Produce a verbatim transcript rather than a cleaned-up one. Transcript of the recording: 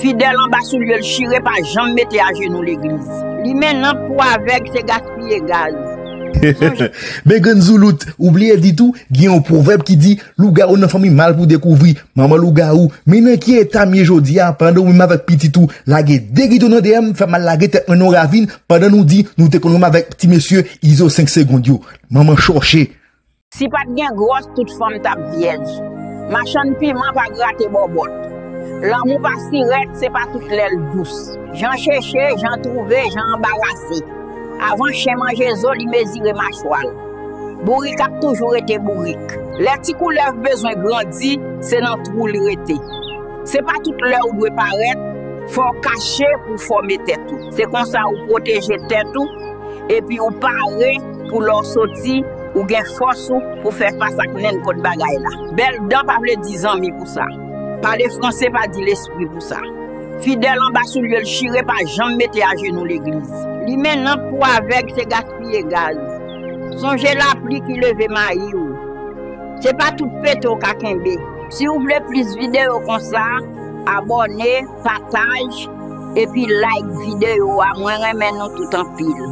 Fidèl anba soulye l chire pa janm mete ajenou legliz. Limen nanp pou avèg se gaspiye gaz. Men grann zoulout, ou bliye di tou, gen yon pwovèb ki di lougawou nan fanmi mal pou dekouvri. Manman lougawou, men nan ki eta m ye jodi a, pandan ou menm avèk pitit ou lage de gidon nan dèyè m, fè m al lage tèt mwen nan yon ravin, pandan nou di nou te konn renmen avèk ti mesye Izo senk segonn yo. Manman chòche. Si pa t gen gwòs, tout fanm t ap vyèj. Machann piman pa grate bòbòt. Lanmou pa sirèt, se pa tout lè l dous. Jan cheche, jan twouve, jan anbarase. Avan chen manje zo, li mezire machwa l. Bourik ap toujou rete bourik. Lè ti koulèv bezwen grandi, se nan twou l rete. Se pa tout lè ou dwe parèt, fò w kache pou w fòme tèt ou. Se konsa ou pwoteje tèt ou, epi ou pare pou lè w soti, ou gen fòs ou pou fè fas ak nenpòt bagay la. Bèl dan pa vle di zanmi pou sa. Pale franse pa di lespri pou sa. Fidèl anba soulye l chire pa janm mete ajenou legliz. Limen nanp pou avèg se gaspiye gaz. Sonje lapli ki leve mayi w. Se pa tout pete w ka kenbe. Si w vle plis videyo konsa, abòne, pataj, epi like videyo a. Mwen renmen nou tout anpil.